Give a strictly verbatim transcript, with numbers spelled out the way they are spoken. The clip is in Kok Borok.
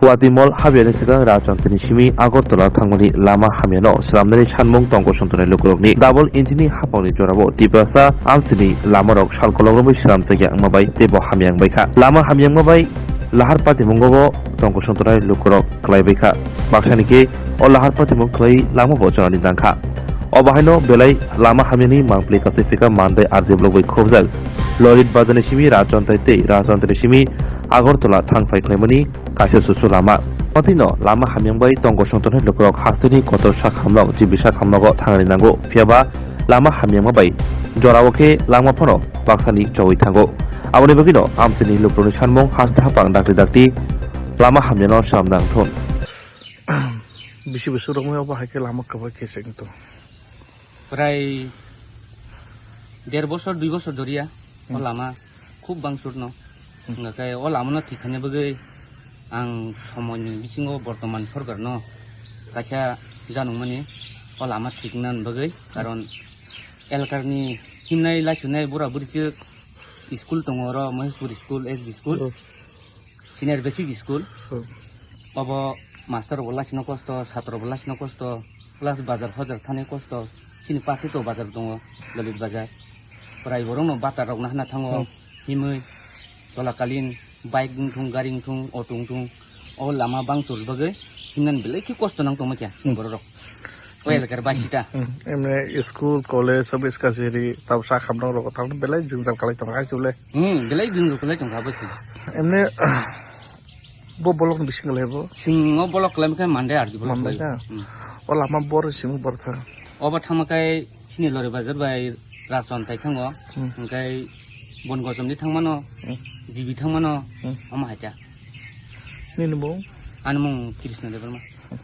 Watimol habiyani swkang Rajchantrani simi Agartala thangmani lama hamyano swnamnani sanmung tongkosong tongnai lukurokni. Double engine-ni haphangni jorao Tiprasa amchini lamarok salkolok romwi swnamjakya wngma bai teibo hamya wngbaikha. Lama hamya wngma bai lahar patimungo tongkosong tongnai lukurok kwlaibaikha. Baksani khe o lahar patimung khlai lama bo chonani nangkha. O bahaino belai lama hamyani mangpili kachiphika Mandai R D block bai khobjak Lolit Bazarni simi Rajchantrani tei Rajchantrani simi Agartala thangphai khlaimani kaisa susu lama. Matwino lama hamyang bai tongkosong tongnai lukurok hasteni kotor sak hamnok, G B sak hamnogo thangani nango. Phiyaba lama hamyangma bai jorao khe langma phano baksani chowi thango. Aboni bagwino amchini lukurokni sanmung haste haphang dakti dakti lama hamyano swnamna wngthun. Bisi bwswk rokmai obo hai khe lama kwbai khe se wngtong. Prai der bosor, dui bosor doriya o Hmm. lama khub bangchurno. Hmm. Hwnga khe o lamano thik khaina bagwi ang somoini bisingo bortoman sorkarno kaisa janukmani o lama thik nani bagwi, karon elkarni himnai laichunai bura buri chwk school tongo oro Maheshpur school, S B school. Hmm. Senior basic school. Hmm. Obo master bo lachino kosto, satro bo lachino kosto, plus bazar hojar thani kosto. Chini pase to bazar tongo, Lolit bazar. Prai borokno bata rok nahana thango, Hmm. himwi, tolakalin, bike wngthung, gari wngthung, auto wngthung. O lama bangchur bagwi himnani belai khe kosto nang tongma khe chini Hmm. borok rok. O elakar basita. Hmm, emne school, college, office kachari, tamo sak hamnok rogo tamo belai jwngjal kalai tongkha hai se le. Hmm, belai jwngjal kalai tongkha bo se. Emne bo bolok ni bising le bo. Singo bolok kalai khe Mandai R D block Mandai kalai. Na? Hmm. O lama bor simi bor tha. Obo thangma khe sini Lolit bazar bai Rajchantrani thango. Hmm. Hwnkhe Bon Gosom ni thangmano, Hmm. G B thangmano, Hmm. omo hai ta. Nini bo? Ani mung Krishna Debbarma.